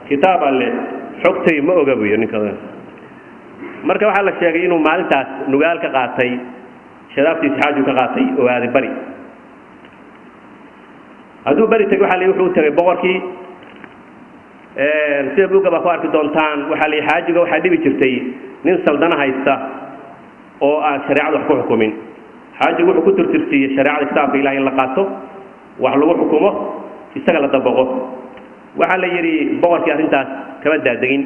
Kitaab Alle xogtay ma oga buu yidhi ninka. Marka waxaa la sheegay inuu maalintaas Nugaal ka qaatay shadaaftiisi, xaaju ka qaatay oo aaday bari. Hadduu beri tegay, waxaa la wuxuu u tegay boqorkii. Sida buugga baa ku arki doontaan, waxaa la xaajiga waxaa dhibi jirtay nin saldana haysta oo aan shareecada wax ku xukumin. Xaajigu wuxuu ku tirtirsiiyey shareecada kitaabka Ilahay in la qaato, wax lagu xukumo, isaga la dabaqo. Waxaa la yidhi boqorkii arrintaas kama daadegin.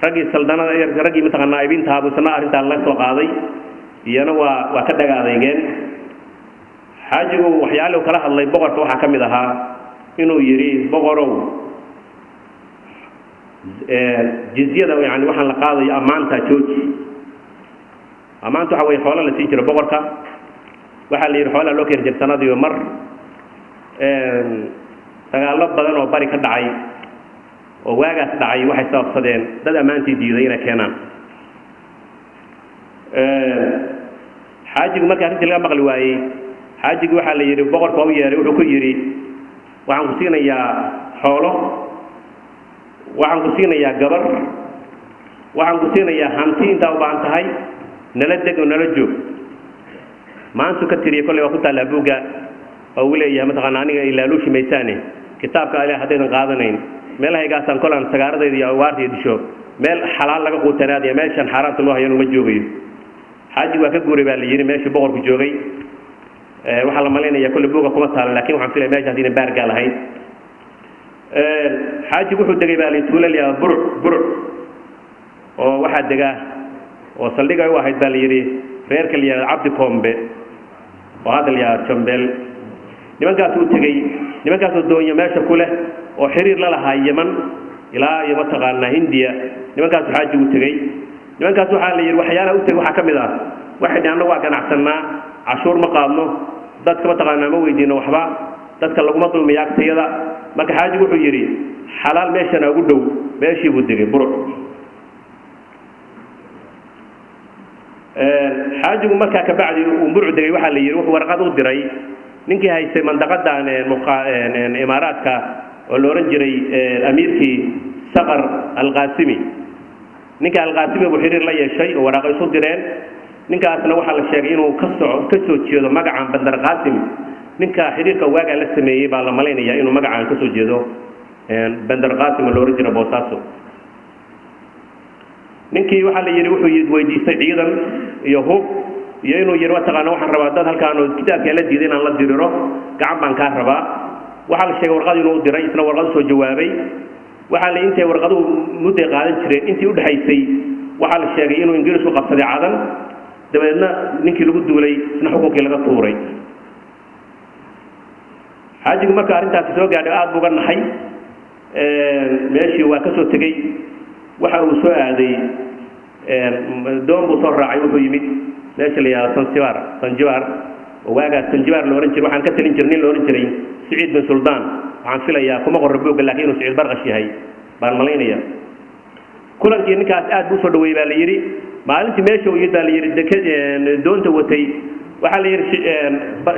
Raggii saldanada, raggii mataqaanaa naa'ibintaha buu isna arrintaa la soo qaaday, iyana waa ka dhaga adeygeen. Xaajigu waxyaalihu kala hadlay boqorka waxaa ka mid ahaa inuu yidhi: "Boqorow, jizyada, yani waxaan la qaadayo ammaanta jooji." Ammaanta waxa weye xoola la siin jiro boqorka. Waxaa la yidhi xoolaa loo keeni jira sanadiiba mar. Dagaallo badan oo bari ka dhacay oo waagaas dhacay waxay sababsadeen dad ammaantii diiday inay keenaan. Xaajigu markii arrintii laga maqli waayey, xaajigi waxaa la yidhi boqorka waa u yeeray. Wuxuu ku yidhi: "Waxaan ku siinayaa xoolo, waxaan ku siinayaa gabar, waxaan ku siinayaa hanti, intaa u baahan tahay, nala deg oo nala joog." Maantu ka tiriya kolley waa ku taallaa buugga oo uu leeyahay: "Mataqaana aniga ilaaluushi maysaane, kitaabka Ilaah haddaydan qaadanayn, meelahaygaasaan kolaan sagaaradayda iyo awaarta iyo disho, meel xalaal laga quutanaadaya, meeshan xaaraanta loo hayo ma joogayo." Xaajigu waa ka guuray baa la yidhi meeshii boqorku joogay. Waxaa la malaynayaa, kolley buugga kuma taala, lakin waxaan filaya meeshaas inay baargaal ahayd. Xaajigu wuxuu degay baa la tuulo la yihahda Buruc. Buruc oo waxaa degaa oo saldhig ay u ahayd baa la yidhi reerka la yihahda Cabdi Koombe oo hadda la yihahda Jambeel. Nimankaasuu tegey, nimankaasoo doonyo meesha ku leh oo xiriir la lahaa Yeman ilaa iyo mataqaanaa Hindiya. Nimankaasu xaajigu tegey. Nimankaas waxaa la yidhi waxyaalaha u tegey waxaa ka mid ah waxay dhaheen: "Annagu waa ganacsannaa, cashuur ma qaadno, dadka mataqaanaa ma weydiino waxba, dadka laguma dulmiyo agtayada." Marka xaajigu wuxuu yidhi xalaal meeshana ugu dhow. Meeshii buu degay, Buruc. Xaajigu markaa kabacdi uu Buruc degay, waxaa la yidhi wuxuu warqad u diray ninkii haystay mandaqadan Imaaraadka oo la odhan jiray amiirkii Saqar Alqaasimi. Ninka Alqaasimi buu xiriir la yeeshay oo waraaqo isu direen. Ninkaasna waxaa la sheegay inuu ka soco ka soo jeedo magacan Bandar Qaasim. Ninka xiriirka waagaa la sameeyey baa la malaynayaa inuu magacan ka soo jeedo Bandar Qaasim oo la odhan jira Boosaaso. Ninkii waxaa la yidhi wuxuu weydiistay ciidan iyo hub iyo inuu yidhi: "Mataqaana waxaan rabaa dad halkaan oo kitaabkaa la diiday inaan la diriro, gacan baan kaa rabaa." Waxaa la sheegay warqad inuu diray, isna warqad usoo jawaabay. Waxaa la intay warqaduhu mudday qaadan jireen, intii udhexaysay waxaa la sheegay inuu Ingiriisku qabsaday Cadan, dabadeedna ninkii lagu duulay, isna xukunkii laga tuuray. Xaajigu marka arrintaasi soo gaadhay aada buu uga naxay. Meeshii waa ka soo tegey. Waxa uu soo aaday, doon buu soo raacay, wuxuu yimid meesha la yihahdo Sansibar, Sanjibar oo waagaas Sanjibar la odhan jiray. Waxaan ka talin jiray nin la odhan jiray Siciid bin Suldaan. Waxaan filayaa, kuma qorra buugga, laakiin inuu Siciid Barqash yahay baan malaynaya. Kulankii ninkaas aad buu usoo dhaweeyey baa la yidhi. Maalintii meesha uu yimid baa la yidhi deke doonta watay. Waxaa la yidhi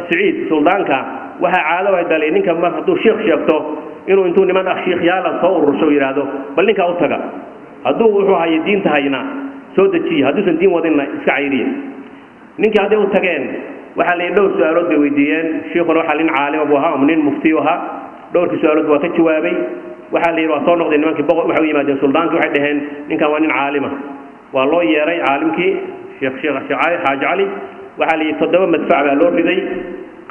Siciid suldaanka waxaa caado ahayd baa la yidhi ninka mar hadduu shiikh sheegto inuu intuu niman ah shiikhyaala soo urursho yidhaahdo: "Bal ninkaa u taga, hadduu wuxuu hayo diinta hayna soo dejiya, hadduusan diin wadinna iska cayriya." Ninkii hadday u tageen, waxaa la yidhi dhowr su-aalood bay weydiiyeen. Shiikhuna waxaa nin caalima buu ahaa ama nin mufti u ahaa. Dhowrkii su-aalood waa ka jawaabay. Waxaa la yidhi waa soo noqdeen nimankii boqor, waxay u yimaadeen suldaankii, waxay dhaheen: "Ninkan waa nin caalima." Waa loo yeeray caalimkii, sheekh Cali, Xaaji Cali. Waxaa la yidhi 7 madfac baa loo riday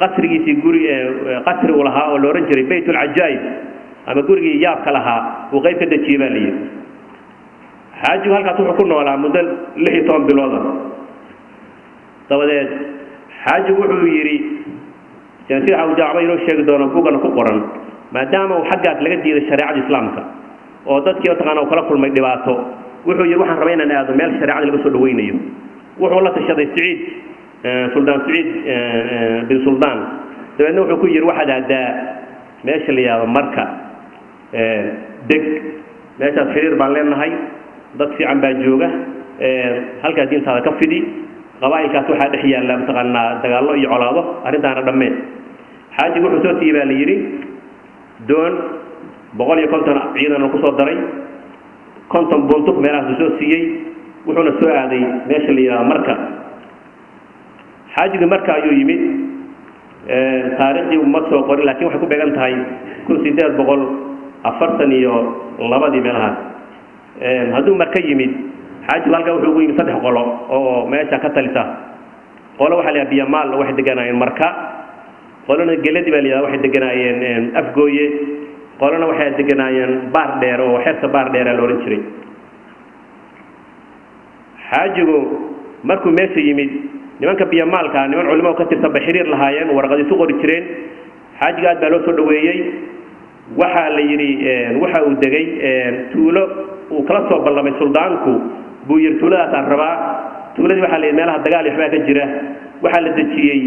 qasrigiisii, guri qasri uu lahaa oo la odhan jiray Bayt Ulcajaa'ib ama gurigii yaabka lahaa uu qayb ka dejiyey baa la yidhi. Xaajigu halkaas wuxuu ku noolaa muddo 16 bilooda. Dabadeed xaajigu wuxuu yidhi, sida Awjaacba inoo sheegi doono buugana ku qoran, maadaama uu xaggaas laga diiday shareecada Islaamka oo dadkii mataqaana uu kala kulmay dhibaato, wuxuu yidhi: "Waxaan rabaa inaan aado meel shareecada laga soo dhaweynayo." Wuxuu la tashaday Siciid Suldaan, Siciid bin Suldaan. Dabeedna wuxuu ku yidhi: "Waxaad aadaa meesha la yihahdo Marka, deg meeshaas, xiriir baan leenahay, dad fiican baa jooga, halkaas diintaada ka fidi, qabaa'ilkaas waxaa dhex yaalla mataqaanaa dagaallo iyo colaado, arrintaana dhammee." Xaajigu wuxuu soo siiyey baa la yidhi doon. 150 ciidan kusoo daray, 50 buntuk meelahaasuu soo siiyey, wuxuuna soo aaday meesha la yidhahdo Marka. Xaajigii Marka ayuu yimid. Taariikhdii ma soo qorin, lakin waxay ku beegan tahay 1842-dii meelahaas. Hadduu Marka yimid xaajigu, halkaa wuxuu ugu yimid saddex qolo oo meesha ka talisa. Qolo waxaa la yidhaha Biyamaal, waxay deganaayeen Marka. Qolona Geladi baa la yidhaha, waxay deganaayeen Afgooye. Qolona waxay deganaayeen Baar Dheer, oo xeerta Baar Dheeraa la odhan jiray. Xaajigu markuu meesha yimid, nimanka Biyamaalka, niman culimo ka tirsan bay xiriir lahaayeen, warqad isu qori jireen. Xaajiga aad baa loo soo dhaweeyey. Waxaa la yidhi waxa uu degay tuulo uu kala soo ballamay suldaanku, buu yidhi tuuladaasaan rabaa. Tuuladii waxaa la yidhi meelaha dagaal iyo waxbaa ka jira. Waxaa la dejiyey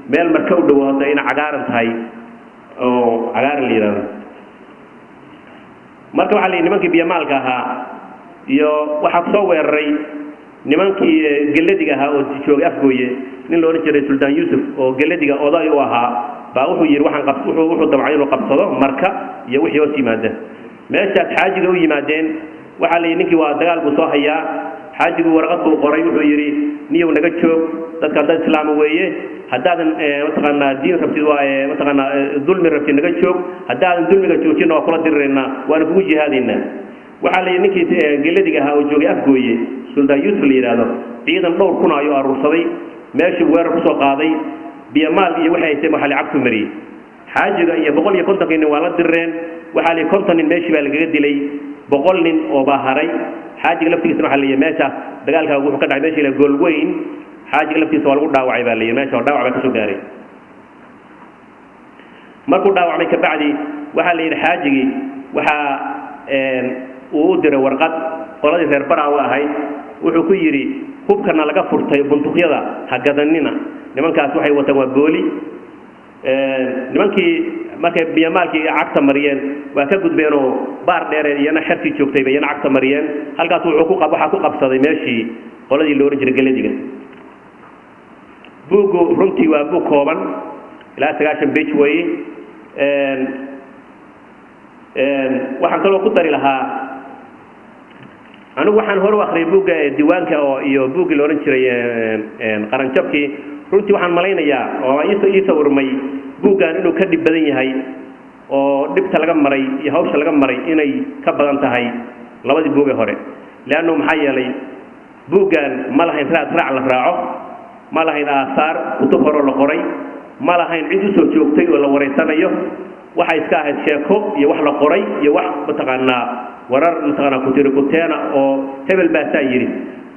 meel Marka u dhow hadda ina Cagaaran tahay, oo Cagaaran la yidhahdo. Marka waxaa la yidhi nimankii Biyamaalka ahaa iyo waxaa kusoo weeraray nimankii Geladiga ahaa oo joogay Afgooye. Nin la odhan jiray Suldaan Yuusuf oo Geladiga oday u ahaa baa wuxuu yidhi waxaan qab wuxuu damcay inuu qabsado Marka iyo wixii hoos yimaada. Meeshaas xaajiga u yimaadeen. Waxaa la yidhi ninkii waa dagaal buu soo hayaa. Xaajigu warqad buu qoray, wuxuu yidhi niyow naga joog, dadkan dad islaama weeye, haddaadan mataqaanaa diin rabtid, waa mataqaanaa dulmi rabtid, naga joog. Haddaadan dulmiga joojinna waa kula diriraynaa, waana kugu jihaadaynaa. Waxaa la yidhi ninkii Geladiga ahaa oo joogay Afgooye, Suldaan Yuusuf la yidhaahdo, ciidan dhowr kun ayuu aruursaday, meeshuu weerar kusoo qaaday. Biyamaal iyo waxay haysteen waxaa la cagtu mariyey. Xaajiga iyo 150-kii nin waa la dirreen. Waxaa la yidhi 50 nin meeshii baa lagaga dilay, 100 nin oo baa haray. Xaajiga laftigiisana waxaa la yidhi meeshaas dagaalkaa wuxuu ka dhacay meeshii la Goolweyn. Xaajiga laftiisa waa lagu dhaawacay baa la yidhi, meesha oo dhaawac baa kasoo gaaray. Markuu dhaawacmay kabacdi, waxaa la yidhi xaajigii waxaa uu u diray warqad qoladii reer Baraawe ahayd. Wuxuu ku yidhi hubkana laga furtay buntuqyada ha gadanina, nimankaas waxay wataan waa gooli. Nimankii markay Biyamaalkii cagta mariyeen, waa ka gudbeenoo Baar Dheereen iyana xertii joogtayba iyana cagta mariyeen. Halkaas wuxuu ku waxaa ku qabsaday meeshii qoladii la odhan jiray Geladiga. Buuggu runtii waa buug kooban, ilaa 90 page weeye. Waxaan kaloo ku dari lahaa, anigu waxaan hore u akriyay buugga diiwaanka oo iyo buuggii la odhan jiray Qaranjabkii. Runtii waxaan malaynayaa oo ii sawirmay buuggan inuu ka dhib badan yahay, oo dhibta laga maray iyo hawsha laga maray inay ka badan tahay labadii buugee hore. Leannu maxaa yeelay, buuggan ma lahayn raad raac la raaco, ma lahayn aasaar kutub horeo la qoray, ma lahayn cid usoo joogtay oo la wareysanayo. Waxay iska ahayd sheeko iyo wax la qoray iyo wax mataqaanaa warar mataqaanaa kutiri kuteena oo hebel baasaa yidhi.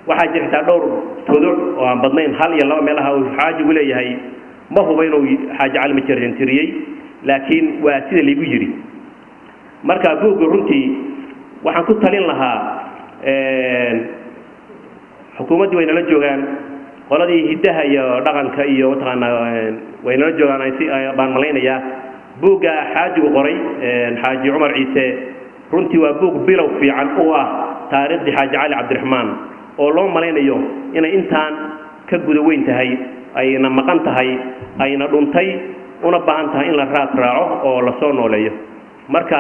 Waxaa jira xitaa dhowr tuduc oo aan badnayn, hal iyo laba meelaha uu xaajigu leeyahay ma huba inuu Xaaji Cali Majareen tiriyey, laakiin waa sida laygu yidhi. Marka buugga runtii waxaan ku talin lahaa, xukuumaddii way nala joogaan, qoladii hiddaha iyo dhaqanka iyo mataqaanaa way nala joogaan si baan malaynayaa. Buugga xaajigu qoray, Xaaji Cumar Ciise, runtii waa buug bilow fiican u ah taariikhdii Xaaji Cali Cabdiraxmaan, oo loo malaynayo inay intaan ka guda weyn tahay, ayna maqan tahay, ayna dhuntay, una baahan tahay in la raad raaco oo lasoo nooleeyo. Marka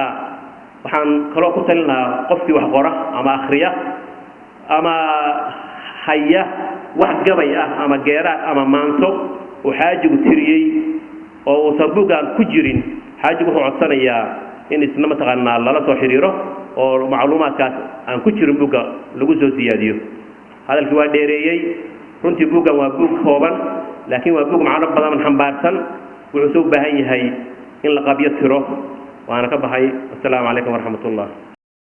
waxaan kaloo ku talin lahaa qofkii wax qora ama akhriya ama haya wax gabay ah ama geeraad ama maanso uu xaajigu tiriyey oo uusan buuggaan ku jirin, xaajigu wuxuu codsanayaa in isna mataqaanaa lala soo xiriiro oo macluumaadkaas aan ku jirin buugga lagu soo siyaadiyo. Hadalkii waa dheereeyey. Runtii buuggan waa buug kooban, laakiin waa buug macno badan xambaarsan. Wuxuuse u baahan yahay in la qabyo tiro. Waana ka baxay. Assalaamu calaykum waraxmat ullah.